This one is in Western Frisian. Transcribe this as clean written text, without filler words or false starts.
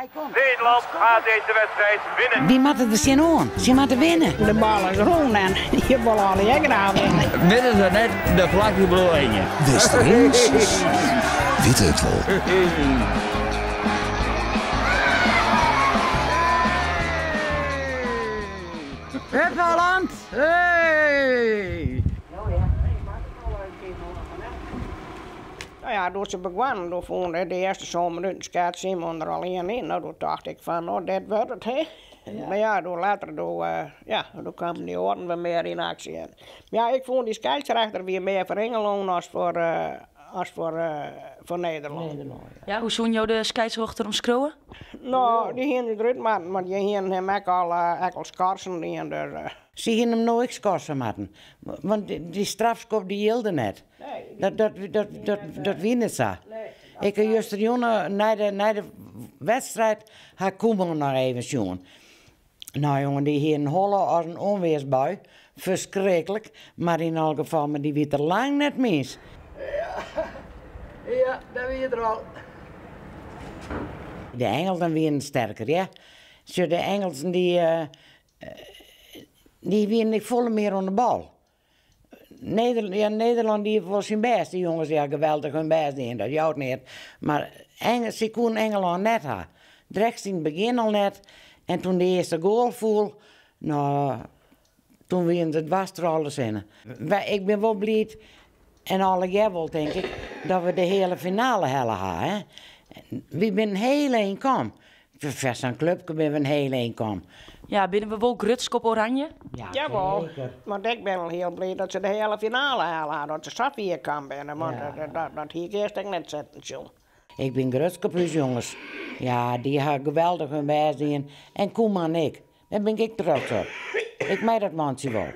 Nederland gaat deze wedstrijd winnen. Wy moatte der tsjinoan. Sy moatte winne. De bal is rûn en je wolle allegear graach winne. Witte se net, de flagge bliuwt hingjen. Westereense witte it wol. Hup Holland! Hey! No ja, doe't se begonnen, doe fûn ik de earste sân minuten skeat Simon der al ien yn. No, doe tocht ik fan, no, dit wurdt it, hè. Mar ja, doe letter, doe, ja, doe kamen dy oaren wer mear yn aksje. En ja, ik fûn dy skeidsrechter wie mear foar Ingelân as foar, as foar, foar Nederlân. Ja, hoe soene jo de skeidsrjochter omskriuwe? No, dy hiene derút moatten, want dy hiene him ek al, ek al skorsen dien, dus. Se hiene him no ek skorse moatten, want dy strafskop dy jilde net. Dat, dat, dat, dat, dat wie net sa. Ik ha justerjûn nei de, nei de wedstriid ha ik Koeman noch even sjoen. No jongen, dy hie in holle as in ûnweersbui. Ferskriklik. Mar yn alle gefal, mar dy wie it der lang net mei iens. Ja, ja, dêr wie er al. De Ingelsen wienen sterker, ja. Sjoch, de Ingelsen dy, dy wienen ek folle mear oan de bal. Ja, Nederlân die wol syn bêst. Dy jonges die geweldich hun bêst dien, dat jout neat. Mar sy koenen Engelân net ha. Drekst yn it begjin al net. En toen de earste goal foel, no, toen wienen se dwars troch alles hinne. Ik bin wol bliid, en allegear wol tink ik, dat we de heale finale helle ha. Hè. Wy binne in hiel ein kaam. Foar sa'n klupke binne we in hiel ein kaam. Ja, binne we wol grutsk op Oranje? Ja, Jawol, seker. want ik bin al hiel bliid dat se de heale finale helle ha, dat se safier kaam binne, want dat hie ik earst ek net sitten sjoen. Ik bin grutsk op ús jonges. Ja, dy ha geweldich hun bêst dien. En Koeman ek. Dêr bin ik ek trots op. Ik mei dat mantsje wol.